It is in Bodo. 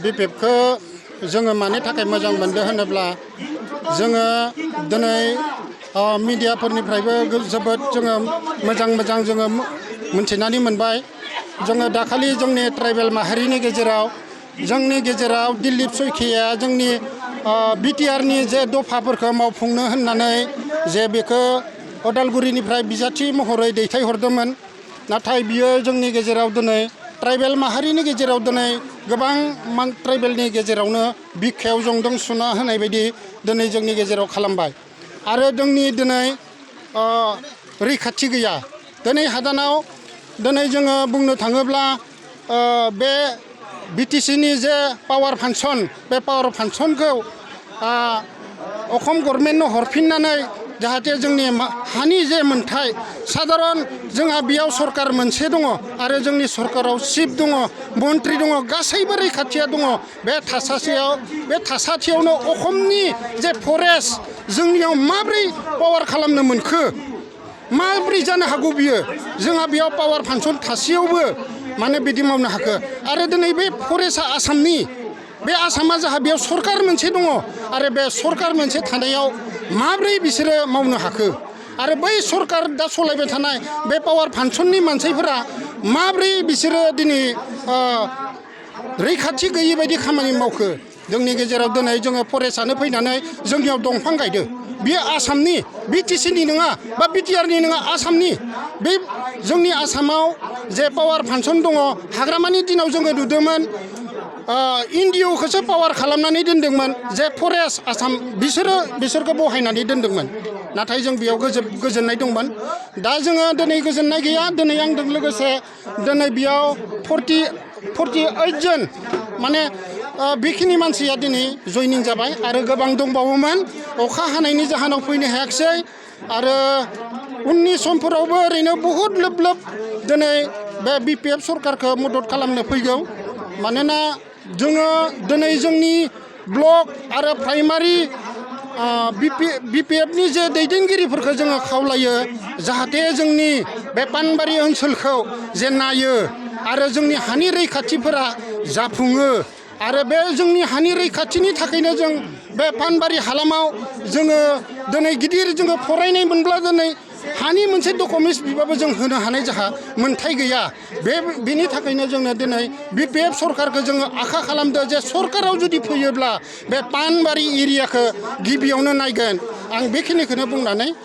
बिपिएफखौ जोङो मानि थाखाय मोजां मोनदो होनोब्ला जोङो दिनै मिडियाफोरनिफ्रायबो जोबोद जोङो मोजां जोङो मोनथिनानै मोनबाय। जोङो दाखालि जोंनि ट्राइबेल माहारिनि गेजेराव दिलीप सयखिया जोंनि बिटिआरनि जे दफाफोरखौ मावफुंनो होननानै जे बेखौ अदालगुरिनिफ्राय बिजाथि महरै दैथायहरदोंमोन। नाथाय बियो जोंनि गेजेराव दिनै ट्राइबेल माहारिनि गेजेराव दिनै गोबां ट्राइबेलनि गेजेरावनो बिखायाव जंदों सुना होनाय बायदि दिनै जोंनि गेजेराव खालामबाय। आरो जोंनि दिनै रैखाथि गैया। दिनै हादानाव दिनै जोङो बुंनो थाङोब्ला बे बिटिसिनि जे पावार फांसन बे पावार फांसनखौ असम गभर्नमेन्टनो हरफिननानै जाहाथे जोंनि हानि जे मोनथाय साधारन जोंहा बेयाव सरकार मोनसे दङ आरो जोंनि सरकाराव चिफ दङ, मन्त्रि दङ, गासैबो रैखाथिया दङ। बे थासाथियावनो असमनि जे फरेस्ट जोंनियाव माब्रै पावार खालामनो मोनखो, माब्रै जानो हागौ बियो? जोंहा बेयाव पावार फांसन थासेयावबो माने बिदि मावनो हाखो। आरो दिनै बे फरेस्टआ आसामनि, बे आसामा जाहा बेयाव सरकार मोनसे दङ आरो बे सरकार मोनसे थानायाव माब्रै बिसोरो मावनो हाखो? आरो बै सरकार दा सलायबाय थानाय बे पावार फांसननि मानसिफोरा माब्रै बिसोरो दिनै रैखाथि गैयि बायदि खामानि मावखो? जोंनि गेजेराव दिनै जोङो फरेस्टआनो फैनानै जोंनियाव दंफां गायदो। बेयो आसामनि, बिटिसिनि नङा बा बिटिआरनि नङा, आसामनि। बे जोंनि आसामाव जे पावार फांसन दङ, हाग्रामानि दिनाव जोङो नुदोंमोन एनडिअखौसो पावार खालामनानै दोनदोंमोन जे फरेस्ट आसाम बिसोरखौ बहायनानै दोनदोंमोन। नाथाय जों बेयाव गोजोननाय दंमोन। दा जोङो दिनै गोजोननाय गैया। दिनै आंजों लोगोसे दिनै बेयाव 48 जन माने बेखिनि मानसिया दिनै जइनिं जाबाय आरो गोबां दंबावोमोन। अखा हानायनि जाहोनाव फैनो हायाखिसै। आरो उननि समफोरावबो ओरैनो बहुद लोब दिनै बे बिपिएफ सरकारखौ मदद खालामनो फैगौ। मानोना जोङो दिनै जोंनि ब्लक आरो प्राइमारि बिपिएफनि जे दैदेनगिरिफोरखौ जोङो खावलायो जाहाथे जोंनि बे पानबारि ओनसोलखौ जे नायो आरो जोंनि हानि रैखाथिफोरा जाफुङो। आरो बे जोंनि हानि रैखाथिनि थाखायनो जों बे पानबारि हालामाव जोङो दिनै गिदिर जोङो फरायनाय मोनब्ला दिनै हानि मोनसे डकुमेन्टस बिबाबो जों होनो हानाय जाहा मोनथाय गैया। बेनि थाखायनो जोङो दिनै बिपिएफ सरकारखौ जोङो आखा खालामदो जे सरकाराव जुदि फैयोब्ला बे पानबारि एरियाखौ गिबियावनो नायगोन। आं बेखिनिखौनो बुंनानै